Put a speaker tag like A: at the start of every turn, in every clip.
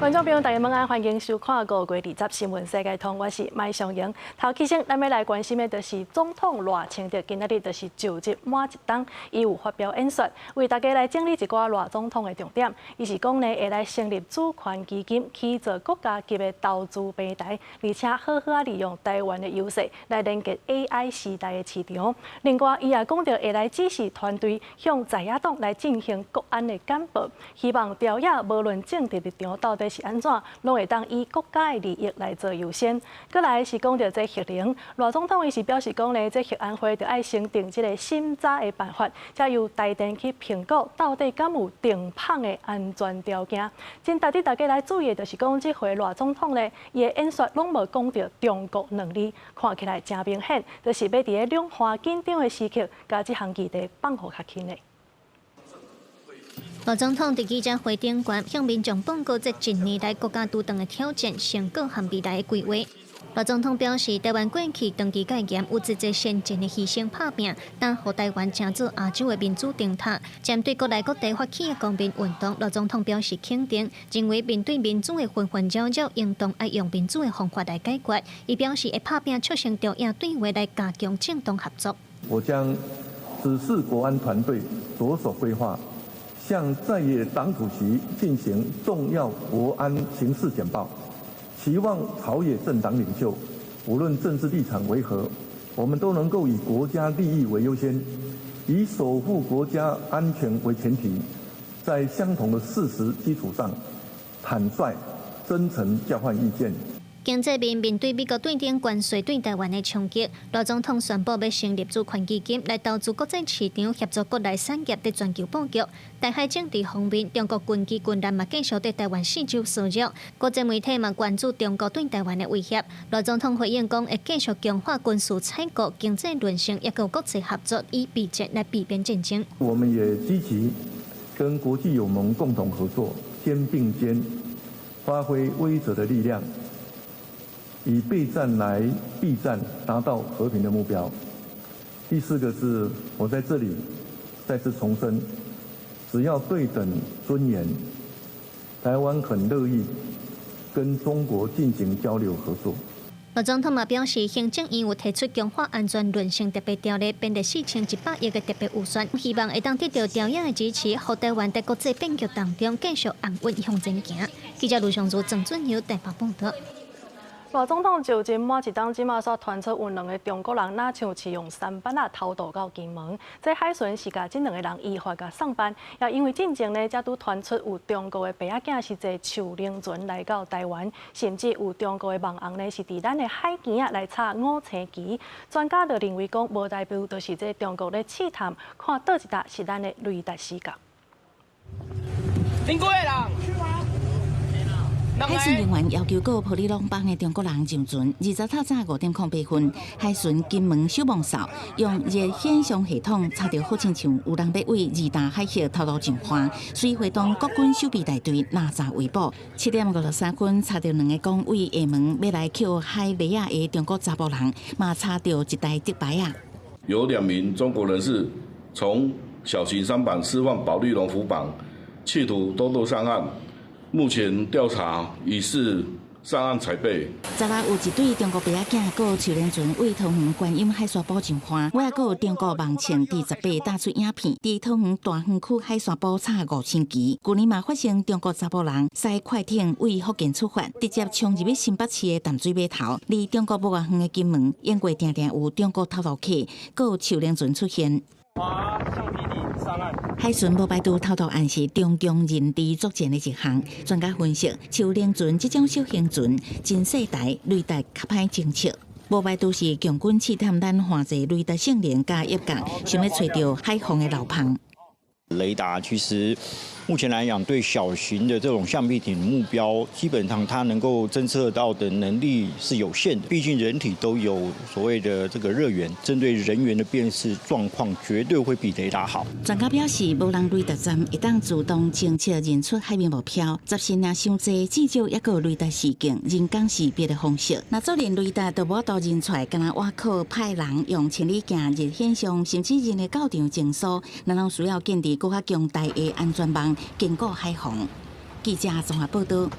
A: 觀眾朋友，大家晚安，歡迎收看5月20新聞世界通，我是麥尚瑩。頭起先，咱欲來關心的就是總統賴清德，今仔日就是就職滿一冬，伊有發表演說，為大家來整理一寡賴總統的重點。伊是講呢，會來成立主權基金，去做國家級的投資平台，而且好好仔利用台灣的優勢來連結 AI 時代的市場。另外，伊也講著會來指示團隊向在野黨來進行國安的簡報，希望朝野無論政治立場到底是按怎，攏會當以國家的利益來做優先。閣來是講著這核能，賴總統伊是表示講呢，這核安會著愛先定這個審查的辦法，才由台電去評估到底敢有定麭的安全條件。真值得大家來注意的，就是講這回賴總統呢，伊的演說攏無講著中國兩字，看起來誠明顯，就是欲佇咧兩岸緊張的時刻，共這項議題放予較輕的。
B: 賴總統佇記者會頂懸向民眾報告這一年來國家拄著的挑戰、成果和未來的規劃。賴總統表示，台灣過去長期戒嚴，有濟濟先進的犧牲拍拚，但予台灣成做亞洲的民主燈塔。針對國內各地發起的公民運動，賴總統表示肯定，認為面對民主的紛紛擾擾，應當愛用民主的方法來解決。伊表示會拍拚促成朝野對話來加強政黨合作。
C: 我將指示國安團隊着手規劃，向在野黨主席進行重要國安形勢簡報，期望朝野政黨領袖，無論政治立場為何，我們都能夠以國家利益為優先，以守護國家安全為前提，在相同的事實基礎上，坦率、真誠交換意見。
B: 經濟面面對美國對等關稅對台灣的衝擊，賴總統宣布欲成立主權基金來投資國際市場，協助國內產業佇全球布局。台海政治方面，中國軍機軍艦嘛繼續佇台灣四周騷擾，國際媒體嘛關注中國對台灣的威脅。賴總統回應講，會繼續強化軍事採購、經濟韌性，抑閣國際合作，以備戰來避免戰爭。
C: 我們也積極跟國際友盟共同合作，肩並肩，發揮威懾的力量。以備戰來避戰，達到和平的目標。第四個是我在這裡再次重申，只要對等尊嚴，台灣很樂意跟中國進行交流合作。
B: 賴總統嘛表示，行政院有提出強化安全韌性特別條例，編列4100億的特別預算，希望會當得到朝野的支持，予台灣佇國際變局當中繼續安穩向前行。記者盧尚如、鄭俊友台北報道。
A: 賴總統就任滿一冬，這馬煞傳出有兩个中國人，若像是用舢板仔偷渡到金門，這海巡是共這兩个人依法共送辦。也因為進前呢，才拄傳出有中國的白仔囝是坐樹奶船來到台灣，甚至有中國的網紅呢是佇咱的海墘仔來插五星旗。專家就認為講，無代表就是這中國咧試探，看佗一搭是咱的雷達死角。
D: 恁幾个人？
E: 海巡人員要求閣保麗龍幫的中國人上船，20透早5點08分，海巡金門守望哨用熱顯像系統查著好親像有人欲佇二大海域偷渡上岸，隨會動國軍守備大隊攔查圍捕。7點53分查著兩个講佇廈門欲來抾海螺仔的中國查埔人，嘛查著一台竹排仔。
F: 有兩名中國人士從小型舢板釋放保麗龍浮板，企圖偷渡上岸。目前調查疑似上岸採貝。
E: 昨日有一對中國白仔囝，閣樹奶船佇桃園觀音海沙埔上岸，猶閣有中國網銃佇18打出影片，佇桃園大園區海沙埔插五星旗。舊年嘛發生中國查埔人駛快艇佇福建出發，直接衝入去新北市的淡水碼頭。離中國無偌遠的金門，永過定定有中國偷渡客，閣有樹奶船出現。海巡無排除偷渡案是中共認知作戰的一項。專家分析，樹奶船這種小型船真細台，雷達較歹偵測，無排除是共軍試探咱偌濟雷達性能佮業界，想欲揣著海防的漏縫。
G: 雷達其實目前來講，對小型的這種橡皮艇目標，基本上它能夠偵測到的能力是有限的。畢竟人體都有所謂的這個熱源，針對人員的辨識狀況，絕對會比雷達好。
E: 專家表示，無人雷達站會當自動偵測認出海面目標，雜訊若傷濟，至少猶閣有雷達視鏡人工識別的方式。若做連雷達都無法度認出來，敢若倚靠派人用千里鏡、熱顯像，甚至人的到場證書，咱攏需要建立閣較強大的安全網，堅固海防。記者綜合報道。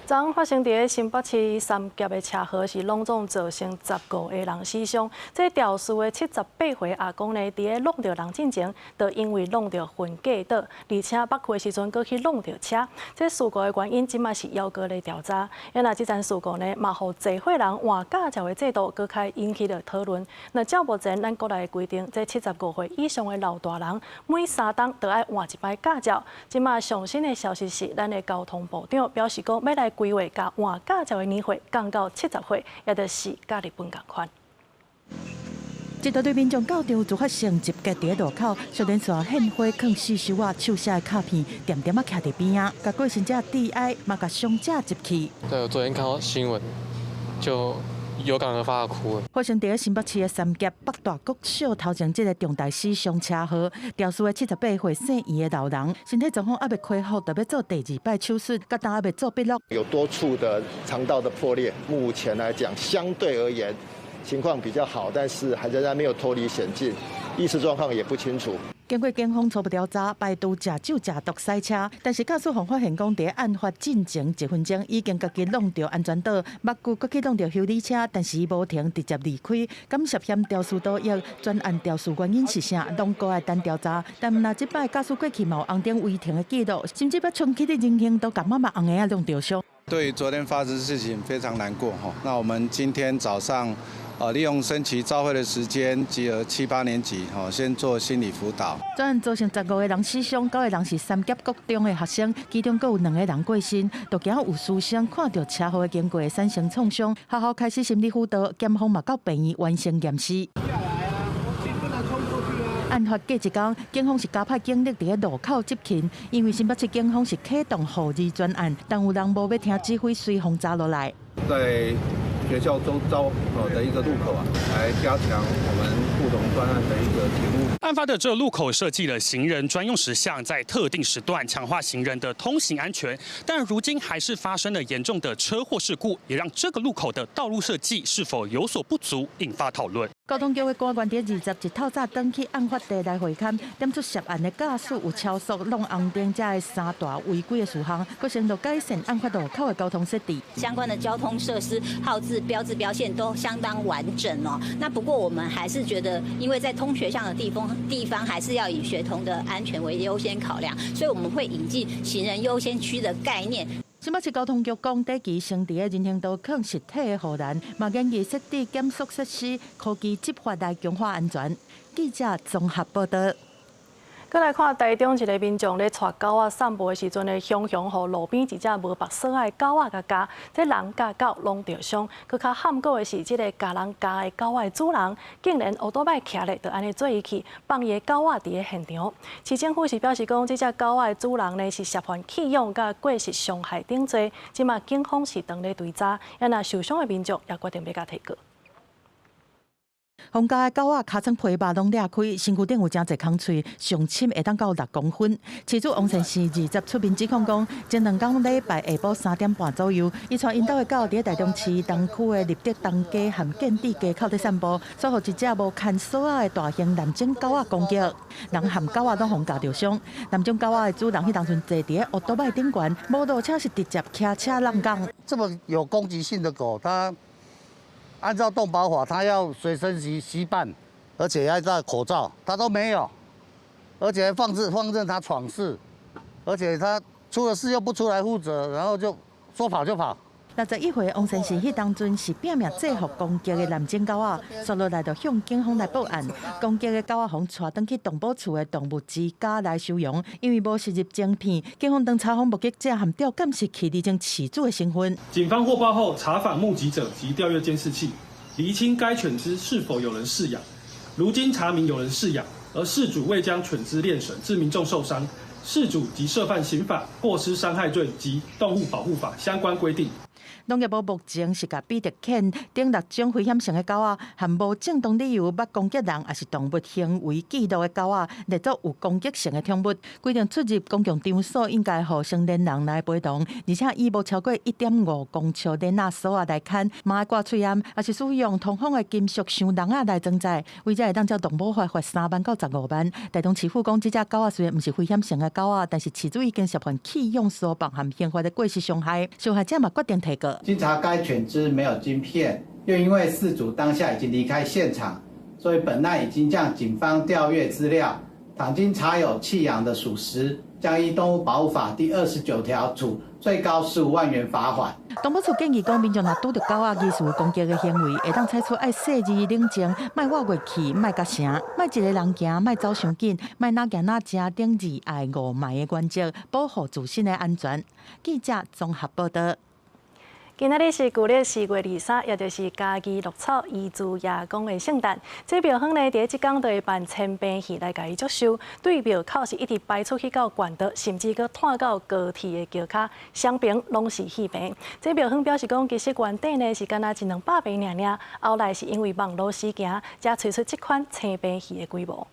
A: 昨昏發生佇新北市三峽的車禍是攏總造成15個人死傷。這肇事的78歲阿公呢，佇咧挵著人進前，就因為挵著分隔島，而且北開的時陣閣去挵著車。這事故的原因，這馬是猶閣咧調查。啊若這樁事故呢，嘛予濟歲人換駕照的制度閣較引起了討論。那照目前咱國內的規定，這75歲以上的老大人，每3冬就愛換一擺駕照。這馬上新的消息是，咱的交通部長表示講，欲來規劃共換駕照的年歲降到70歲，也就是佮日本仝款。
H: 一大堆民眾到場自發性集結佇路口，小連綴獻花、囥四手仔、手寫的卡片，恬恬仔徛佇邊仔，共過身者致哀，嘛共傷者集氣。
I: 對，我昨天看到新聞就有感而發哭。
H: 發生佇新北市的三峽北大國小頭前，這个重大死傷車禍，肇事的78歲姓余的老人，身體狀況猶未恢復，就欲做第二擺手術，佮當猶未做筆錄。
J: 有多處的腸道的破裂，目前來講相對而言情況比較好，但是還仍然沒有脫離險境，意識狀況也不清楚。
H: 經過警方初步調查，排除食酒食毒駛車，但是駕駛方發現講，佇案發進前一分鐘已經家己挵著安全島，目睭閣去挵著修理車，但是伊無停，直接離開。敢涉嫌肇事逃逸，專案肇事原因是啥，攏閣愛等調查。但毋但這擺駕駛過去嘛有紅燈違停的記錄，甚至欲衝去佇人行道，共媽媽紅的仔挵著傷。
K: 對於昨天發生事情非常難過哈。那我們今天早上，利用升旗朝會的時間，集合七八年級，先做心理輔導。
H: 全案造成15個人死傷，9個人是三峽國中的學生，其中閣有兩個人過身。就驚有師生看著車禍的經過產生創傷，學校開始心理輔導，檢方嘛到病院完成驗屍。案發過一工，警方是加派警力佇咧路口執勤，因為新北市警方是啟動護兒專案，但有人無欲聽指揮，隨予砸落來。
L: 在學校周遭的一個路口啊，來加強我們護童專案的一個勤務。
M: 案發的這路口設計了行人專用石像，在特定時段強化行人的通行安全，但如今還是發生了嚴重的車禍事故，也讓這個路口的道路設計是否有所不足，引發討論。
H: 交通局的官員佇21透早轉去案發地來會勘，點出涉案的駕駛有超速、挵紅燈這个三大違規的事項，閣承諾改善案發路口的交通設置。
N: 相關的交通設施、號誌、標誌、標線都相當完整哦。那不過我們還是覺得，因為在通學巷的地方，還是要以學童的安全為優先考量，所以我們會引進行人優先區的概念。
H: 新北市交通局講，短期先佇咧人行道囥實體的護欄，嘛建議設置減速設施、科技執法來強化安全。記者綜合報道。
A: 閣來看台中一个民眾咧帶狗仔散步的時陣呢，雄雄予路邊一隻無縛索仔的狗仔共咬，這人佮狗攏著傷。閣較譀古的是，這个共人咬的狗仔的主人竟然烏多擺騎咧，就按呢做伊去放伊的狗仔佇咧現場。市政府是表示講，這隻狗仔的主人呢是涉犯棄養佮過失傷害等罪，這馬警方是當咧追查，啊若受傷的民眾也決定欲共提告。
H: 予咬的狗仔尻川皮肉攏裂開，身軀頂有誠濟空喙，上深會當到6公分。飼主王先生20出面指控講，前兩工禮拜下晡3點半左右，伊帶𪜶兜的狗佇台中市東區的立德東街和建智街口佇散步，煞予一隻無牽索仔的大型藍種狗仔攻擊，人和狗仔攏予咬著傷。藍種狗仔的主人彼當陣坐佇咧烏多擺頂懸，無落車是直接騎車挵工。
O: 這麼有攻擊性的狗，它按照動保法，它要隨身攜伴，而且要戴口罩，它都沒有，而且放任它闖事，而且它出了事又不出來負責，然後就說跑就跑。
H: 61歲王先生彼當陣是拼命制服攻擊的藍種狗仔，煞落來就向警方來報案。攻擊的狗仔予帶轉去動保處的動物之家來收容，因為無植入晶片，警方當查訪目擊者和調監視器，釐清飼主的身份。
P: 警方獲報後，查訪目擊者及調閱監視器，釐清該犬隻是否有人飼養。如今查明有人飼養，而飼主未將犬隻鏈繩，致民眾受傷，飼主即涉犯刑法過失傷害罪及動物保護法相關規定。
H: 農業部目前是共比特犬等六種危險性的狗仔，含無正當理由欲攻擊人，抑是動物行為記錄的狗仔，列作有攻擊性的寵物。規定出入公共場所應該予成年人來陪同，而且以無超過1.5公尺鏈仔鎖仔來牽，嘛愛掛喙罨，抑是使用通風的金屬箱籠仔來裝載。違者會當照動保法罰3萬到15萬。台中市府講，這隻狗仔雖然毋是危險性的狗仔，但是飼主已經涉犯棄養疏放和刑罰的過失傷害，受害者嘛決定提告。
Q: 經查該犬隻沒有晶片，又因為飼主當下已經離開現場，所以本案已經向警方調閱資料。倘經查有棄養的屬實，將依動物保護法第29條處最高15萬元罰款。
H: 動保處建議講，民眾若拄著狗仔疑似有攻擊的行為，會當採取愛細膩冷靜，莫倚過去，莫結聲，莫一個人行，莫走傷緊，莫哪行哪食等二愛五莫的原則，保護自身的安全。記者綜合報道。
A: 今仔日是舊曆4月23，也就是嘉義鹿草伊茱耶公的聖誕。這廟方呢，佇這工就會辦千平戲來共伊祝壽。對廟口是一直排出去到縣道，甚至閣湠到高鐵的橋跤，雙爿攏是戲棚。這廟方表示講，其實原底呢是干焦一兩百坪爾爾，後來是因為網路事件，才推出這款青棚戲的規模。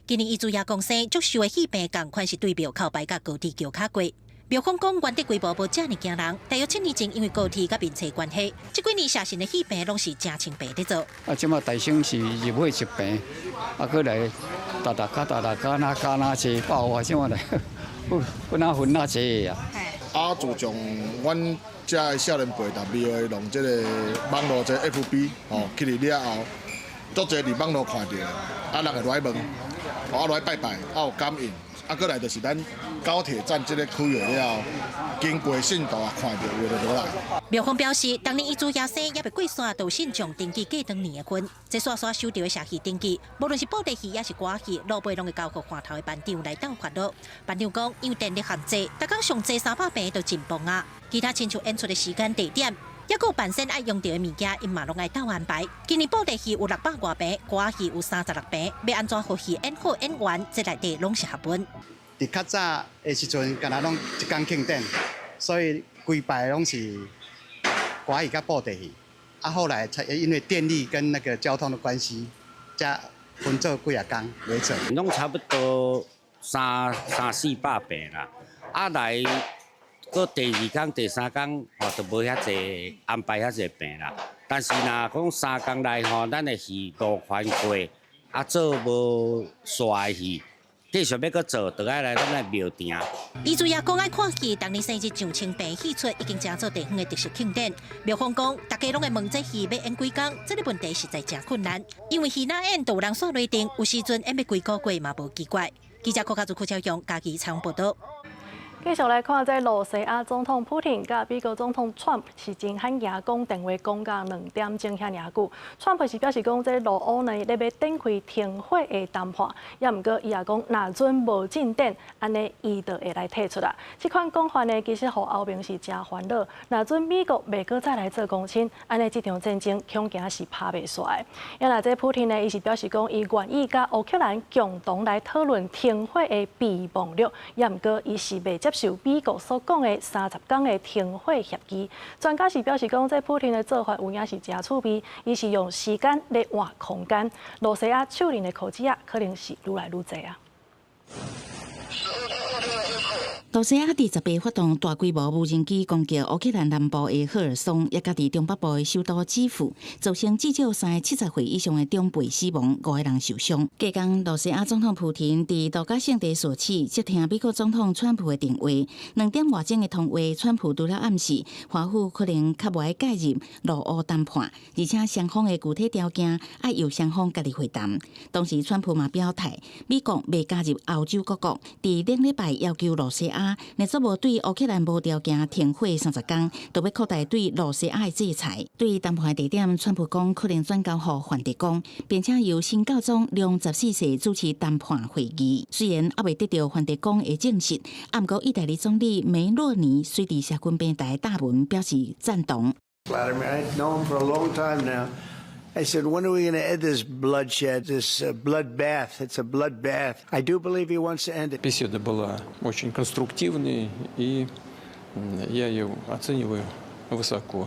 E: 今年伊茱耶公生祝壽的戲棚，仝款是對廟口排到高鐵橋跤過。廟方講，原底規模無遮爾驚人。大約7年前，因為高鐵佮民車關係，這幾年社神的戲棚攏是誠清白佇做。
R: 啊，這馬大省是入伙一棚，啊，閣來逐逐較逐逐加哪加哪濟爆啊，這馬來分哪分哪濟啊。
S: 啊，自從阮遮的少年輩逐廟會用這个網路這 FB 吼起來了後，足濟佇網路看著，啊，人會來問，啊來拜拜，啊有感應。啊，閣來就是咱高鐵站這个區域了後，經過信徒啊，看著有的就落來。
E: 廟方表示，當年伊茱耶生猶未過山，就有信眾登記過當年的婚，這煞煞收著的社戲登記，無論是布袋戲抑是歌戲，落尾攏會交予岸頭的班長來鬥發落。班長講，因為電力限制，逐工上濟300坪就真忙啊。其他親像演出的時間地點，抑閣有扮身愛用著的物件，𪜶嘛攏愛鬥安排。今年布袋戲有600外坪，歌戲有36坪，欲按怎予戲演好演完，這內底攏是學問。
Q: 佇較早的時陣，敢若攏一工慶典，所以規擺攏是歌戲佮布袋戲。啊，後來才因為電力跟那個交通的關係，才分做幾仔工來做。
T: 攏差不多三三四百坪啦，啊來，閣第二工、第三工吼，就無遐濟安排遐濟坪啦。但是若講三工內吼，咱的戲路寬過，啊做無煞的戲。繼續欲閣做，就愛來咱的廟埕。
E: 伊茱耶公愛看戲，逐年生日上清棚戲出已經成做地方的特色慶典。廟方講，大家攏會問這戲欲演幾工，這个問題實在誠困難，因為戲若演，就有人煞雷定，有時陣演欲幾個月嘛無奇怪。記者郭家祖、柯超雄嘉義採訪報導。
A: 繼續來看，這羅西亞總統普廷佮美國總統川普是真罕行講電話講到2點鐘遐爾久。川普是表示講，這羅烏呢咧欲展開停火的談判，也毋過伊也講，若準無進展，按呢伊就會來退出啦。這款講法呢，其實予歐盟是誠煩惱。若準美國袂閣再來做公親，按呢這場戰爭恐驚是拍袂煞的。也若這普廷呢，伊是表示講，伊願意佮烏克蘭共同來討論停火的備忘錄，也毋過伊是袂接受美國所講的30工的停火協議。專家是表示講，這普廷的做法有影是誠趣味，伊是用時間來換空間。羅西亞手刃的箍子仔，可能是愈來愈濟啊。
E: 羅西亞佇18發動大規模無人機攻擊烏克蘭南部的赫爾松，也佮佇中北部的首都基輔，造成至少三個70歲以上的長輩死亡，五個人受傷。隔工，羅西亞總統普廷佇度假勝地索契接聽美國總統川普的電話，2點外鐘的通話，川普除了暗示華府可能較無愛介入羅烏談判，而且雙方的具體條件愛由雙方家己會談。同時，川普嘛表態，美國袂加入歐洲各國，佇頂禮拜要求羅西亞，若說無對烏克蘭無條件停火30工，就欲擴大對羅西亞的制裁。對談判地點，川普講可能轉交予梵蒂岡，並且由新教宗良十四世主持談判會議。雖然猶未得著梵蒂岡的證實，毋過意大利總理梅洛尼隨佇社群平台貼文表示贊同。
U: Vladimir, I've known him for a long time now. I said, when are we going to end this bloodshed, this bloodbath? It's a bloodbath. I do believe he wants to end it.
V: Беседа была очень конструктивной и
C: Я её оцениваю высоко.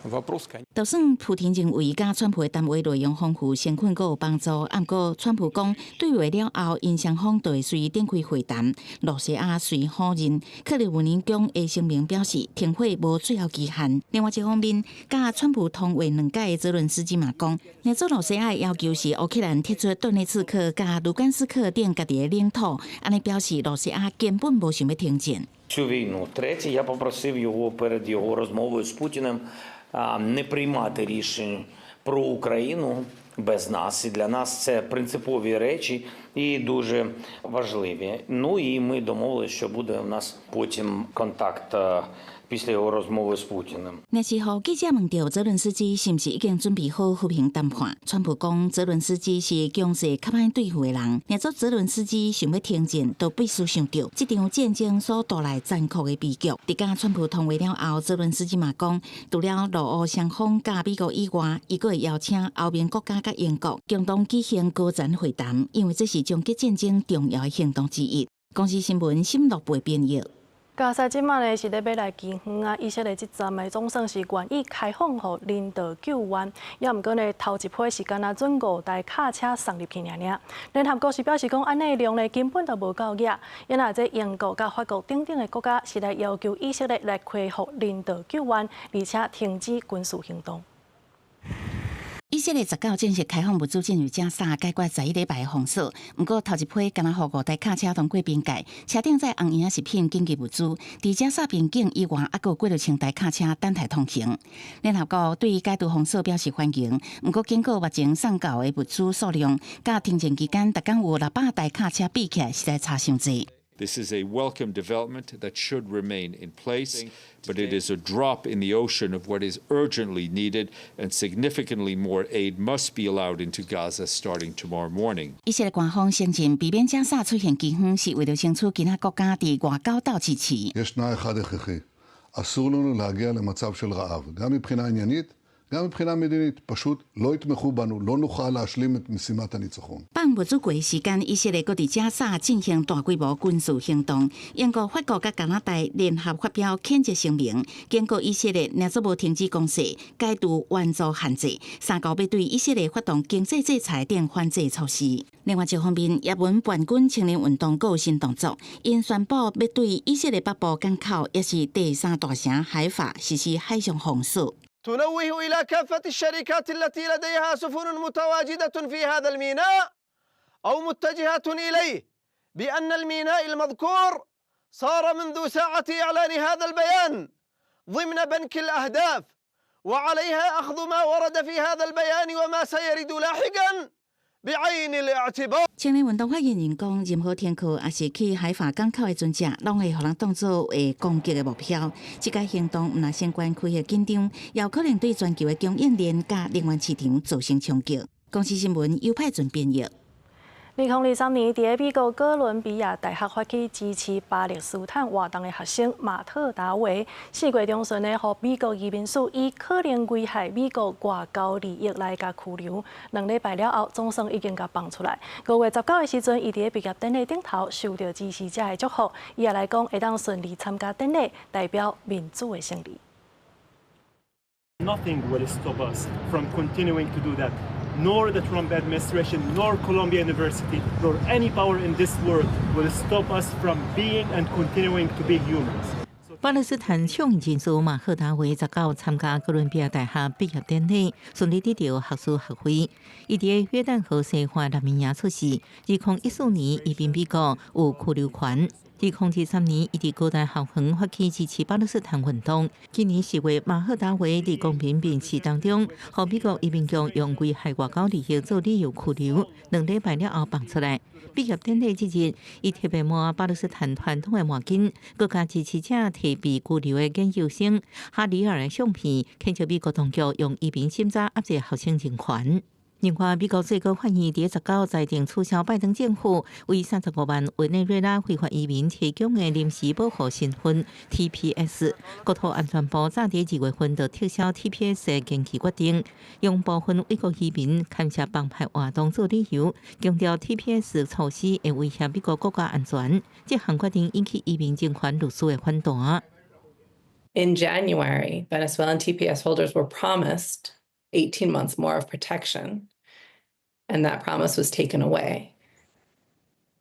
C: Вопрос,
E: 就算普廷認為佮川普的談話內容豐富、誠懇閣有幫助，毋過川普講對話了後，𪜶雙方就會隨展開會談。露西亞隨否認，克里姆林宮的聲明表示停火無最後期限。另外一方面，佮川普通話兩擺的澤倫斯基嘛講，若做露西亞的要求是烏克蘭撤出頓涅茨克佮盧甘斯克等家己的領土，按呢表示露西亞根本無想欲停戰。
V: Цю війну. Третє, я попросив його перед його розмовою з Путіним не приймати рішень про Україну без нас. І для нас це принципові речі і дуже важливі. Ну і ми домовилися, що буде у нас потім контакт після його розмови з Путіним.
E: 若是予記者問著澤倫斯基是毋是已經準備好和平談判，川普講澤倫斯基是強勢較歹對付的人，若做澤倫斯基想欲停戰，就必須想著這場戰爭所帶來殘酷的悲劇。佇佮川普通話了後，澤倫斯基嘛講，除了俄烏雙方佮美國以外，伊閣會邀請歐盟國家佮英國共同舉行高層會談，因為這是終結戰爭重要的行動之一。公視新聞沈樂貝編譯。
A: 加沙這馬呢是咧欲來饑荒啊！以色列這站的總算是願意開放予人道救援，也毋過呢頭一批是干焦準五台卡車送入去爾爾。聯合國是表示講，按呢量呢根本就無夠額。因為這英國佮法國等等的國家是來要求以色列來恢復人道救援，而且停止軍事行動。
E: 以色列19正式開放物資進入加沙，解決11禮拜的封鎖。毋過頭一批干焦予五台卡車通過邊界，車頂載紅營食品緊急物資。佇加沙邊境以外，猶閣有幾若千台卡車等待通行。聯合國對解除封鎖表示歡迎，毋過經過目前送到的物資數量，佮停戰期間，逐工有600台卡車比起來，實在差傷濟。
W: This is a welcome development that should remain in place, but it is a drop in the ocean of what is urgently needed, and significantly more aid must be allowed into Gaza starting tomorrow morning.
E: 以色列官方承認，避免加沙出現饑荒，是為了爭取其他國家佇外交鬥支持。
X: יש תנאי אחד הכרחי, אסור לנו להגיע למצב של רעב, גם מבחינה עניינית, גם מבחינה מדינית, פשוט לא יתמכו בנו, לא נוכל להשלים את משימת הניצחון.
E: 放物資過時間，以色列閣佇加沙進行大規模軍事行動。英國、法國佮加拿大聯合發表譴責聲明，警告以色列若做無停止攻勢、解除援助限制，三國欲對以色列發動經濟制裁等反制措施。另外一方面，也門叛軍青年運動閣有新動作，𪜶宣布欲對以色列北部港口，也是第三大城海法實施海上封鎖。
Y: تنوه إلى كافة الشركات التي لديها سفن متواجدة في هذا الميناء أو متجهة إليه بأن الميناء المذكور صار منذ ساعة إعلان هذا البيان ضمن بنك الأهداف، وعليها أخذ ما ورد في هذا البيان وما سيرد لاحقا بعين الاعتبار。
E: 青年運動發言人講，任何停靠抑是去海法港口的船隻，攏會予人當做會攻擊的目標。這個行動毋但相關開予緊張，也有可能對全球的供應鏈佮能源市場造成衝擊。公視新聞尤派准編譯。
A: 2023年，佇美國哥倫比亞大學發起支持巴勒斯坦活動的學生馬特達維，4月中旬呢，予美國移民署以可能危害美國外交利益來共拘留。2禮拜了後，總算已經共放出來。5月19的時陣，伊佇畢業典禮頂頭受著支持者的祝福，伊也來講會當順利參加典禮，代表民主的勝利。
Z: Nothing will stop us from continuing to do that. Nor the Trump administration, nor Columbia University, nor any power in this world will stop us from being and continuing to be humans.
H: 巴勒斯坦倡議人士馬赫達維19參加哥倫比亞大學畢業典禮，順利得著學士學位。伊佇約旦河西岸難民營出世，2014年移民美國，有居留權。2023年，伊佇哥大校園發起支持巴勒斯坦運動。今年4月，馬赫達維佇公民面試當中，予美國移民局用危害外交利益做理由拘留，2禮拜了後放出來。畢業典禮這日，伊特別抹巴勒斯坦傳統的毛巾，閣共支持者提被拘留的研究生哈里爾的相片，譴責美國當局用移民審查壓制學生人權。另外，美國最高法院佇19裁定取消拜登政府為35萬委內瑞拉非法移民提供的臨時保護身份 TPS。國土安全部早佇2月份就撤銷 TPS 的延期決定，用部分違國移民牽涉幫派活動做理由，強調 TPS 措施會威脅美國國家安全。這項決定引起移民人權律師的反彈。
B: In January, Venezuelan TPS holders were promised 18 months more of protection, and that promise was taken away.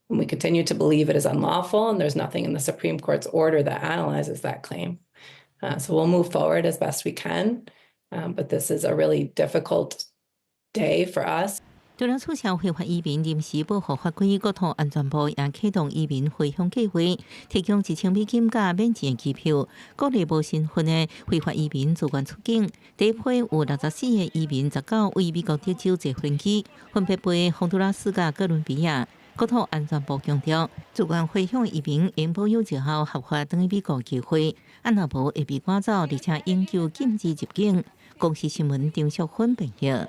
B: And we continue to believe it is unlawful, and there's nothing in the Supreme Court's order that analyzes that claim. So we'll move forward as best we can, but this is a really difficult day for us.
E: 除了取消非法移民臨時保護法規，國土安全部也啟動移民回鄉計劃，提供1000美金佮免錢機票，鼓勵無身份的非法移民自願出境。第一批有64個移民，19位美國德州坐飛機，分別飛洪都拉斯佮哥倫比亞。國土安全部強調，自願回鄉移民應保有日後合法轉去美國機會，啊若無會被趕走，而且永久禁止入境。公視新聞張淑芬編譯。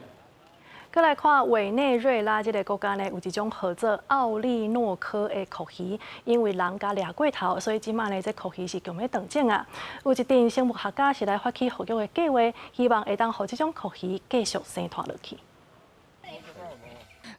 A: 閣來看委內瑞拉這个國家呢，有一種號做奧利諾科的蛞蝓，因為人共掠過頭，所以這馬呢，這蛞蝓是強欲斷種啊。有一陣生物學家是來發起復育的計劃，希望會當予這種蛞蝓繼續生湠落去。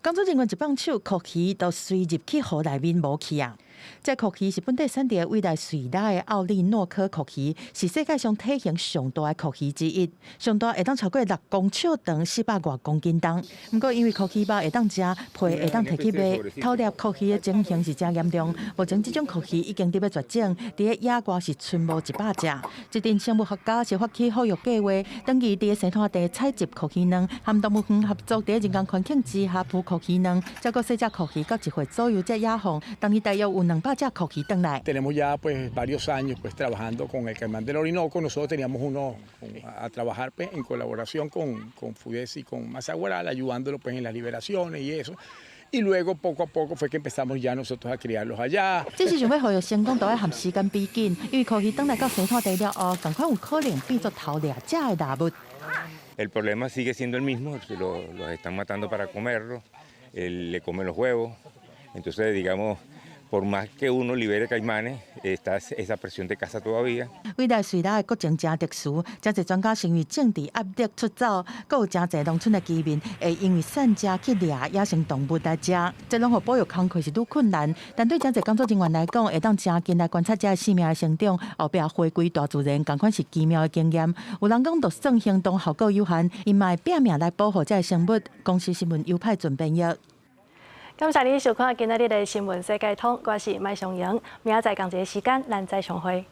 H: 工作人員一放手，蛞蝓就隨入去河內面無去啊！這蛞蝓是本地產地委內瑞拉的奧利諾科蛞蝓，是世界上體型上大的蛞蝓之一，上大會當超過6公尺長，400外公斤重。毋過因為蛞蝓肉會當食，皮會當提去賣，偷獵蛞蝓的情形是誠嚴重。目前這種蛞蝓已經佇欲絕種，佇咧野外是賰無100隻。這陣生物學家是發起復育計劃，長期佇咧生態地採集蛞蝓卵，和動物園合作，佇咧人工環境之下孵蛞蝓卵，照顧細隻蛞蝓到1歲左右才野放，當年大約有200隻蛞蝓轉來。
D: Tenemos ya pues varios años pues trabajando con el caimán del Orinoco. Nosotros teníamos uno a trabajar pues en colaboración con Fudesci y con Masaguaral, ayudándolo pues en las liberaciones y eso. Y luego poco a poco fue que empezamos ya nosotros a criarlos allá.
H: 這是想欲復育成功，都愛和時間比緊，因為蛞蝓轉來到生態地了後，仝款有可能變做偷獵者的獵物。
F: El problema sigue siendo el mismo, los están matando para comerlos, le comen los huevos, entonces, digamos, por más que uno libere caimanes, está esa presión de caza todavía.
H: 委內瑞拉的國情誠特殊，誠濟專家認為政治壓力出走，閣有誠濟農村的居民會因為散食去掠野生動物來食，這攏予保育工課是愈困難。但對誠濟工作人員來講，會當誠近來觀察這个生命的成長，後壁回歸大自然，仝款是奇妙的經驗。有人講，就算行動效果有限，𪜶嘛會拚命來保護這个生物。公視新聞尤派準編譯。
A: 感謝你收看今仔日的新聞世界通，我是麥尚瑩，明仔載仝一个時間，咱再相會。